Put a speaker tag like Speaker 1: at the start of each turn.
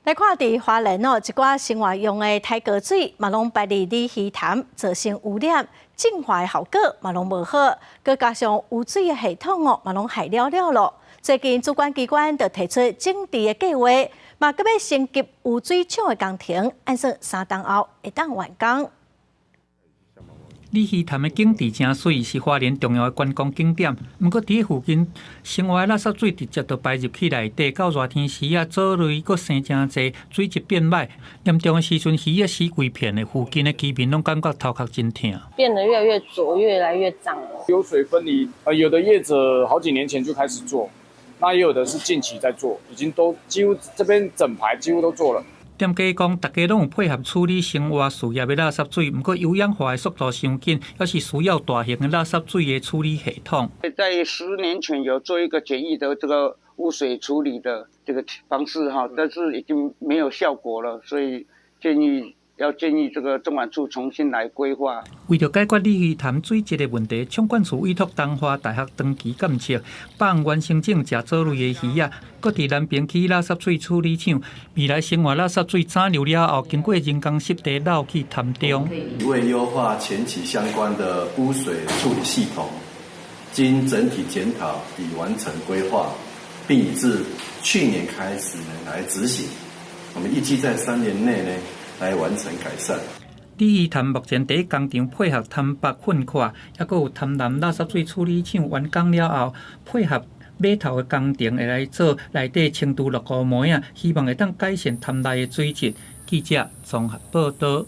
Speaker 1: 來看佇花蓮哦，一寡生活用的刣溝水嘛攏排入鯉魚潭，造成污染，淨化的效果嘛攏無好，閣加上污水的系統哦嘛攏害了了囉。最近主管機關就提出整治的計劃，嘛閣欲升級污水廠的工程，按算3冬後會當完工。
Speaker 2: 鯉魚潭的景致誠媠，是花蓮重要的觀光景點。毋過，佇附近生活的垃圾水直接就排入去內底，到熱天時啊，藻類閣生誠濟，水質變䆀。嚴重的時陣，魚仔死規片的，附近的居民攏感覺頭殼真疼。
Speaker 3: 變得越來越濁，越來越髒。
Speaker 4: 油水分離，有的業者好幾年前就開始做，那也有的是近期在做，已經都幾乎這邊整排幾乎都做了。
Speaker 2: 店家講，大家攏有配合處理生活事業的垃圾水，毋過優氧化的速度傷緊，猶是需要大型的垃圾水的處理系統。
Speaker 5: 在10年前有做一個簡易的這個污水處理的這個方式哈，但是已經沒有效果了，所以建議這個縱管處重新來規劃。
Speaker 2: 為著解決鯉魚潭水質的問題，廠管處委託東華大學長期監測，放原生種食藻類的魚仔，閣佇南平起垃圾水處理廠，未來生活垃圾水轉流了後，經過人工濕地流去潭中。
Speaker 6: 為優化前期相關的污水處理系統，經整體檢討已完成規劃，並已自去年開始呢來執行。我們預計在3年內呢，來完成改善。
Speaker 2: 鯉魚潭目前佇工廠配合潭北糞塊，猶閣有潭南垃圾水處理廠完工了後，配合碼頭的工程會來做內底清除落雨膜仔，希望會當改善潭內的水質。記者綜合報導。